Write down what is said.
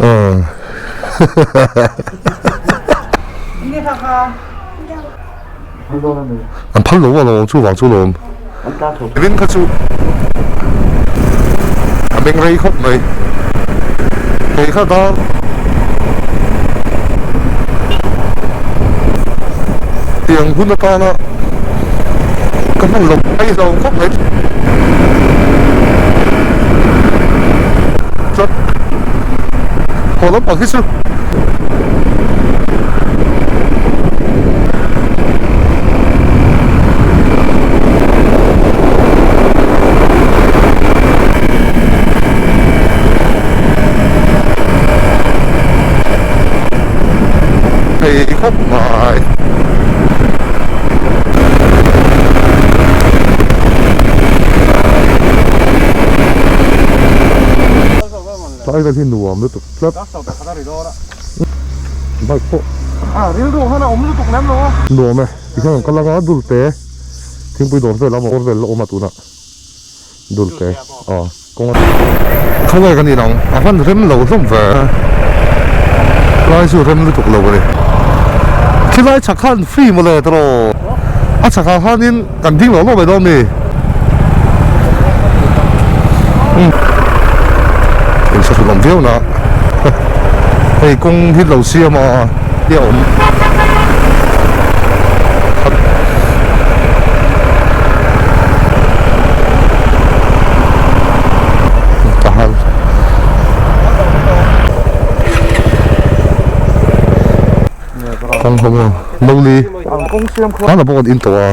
An phal lo alawm chuvang chu lawm. Vin kha chu a meng rei khawp mai. Hei kha dar tiang hun atana ka hman lo mai lo khawp mai. Tlat haw lampang hi chu Thei khawp mai. Tlai vel hi nuam lutuk tlat. Bike pawh. Nuam e. Tikhian kan kal anga dulte thingpui dawr vel a motor vel la awm a tunah dulte aw kawng a khawnge kan inang a hman rem lo hlawm ve lai chu rem lutuk lo a ni khilai chhak khan free mawle tawh a chhak ah khanin kan ding lo lo mai dawn mi in hre hlawm viau na hei kawng hi lo siam a hi a awm kawng ho mawli hmanah pawh kan in tawh a.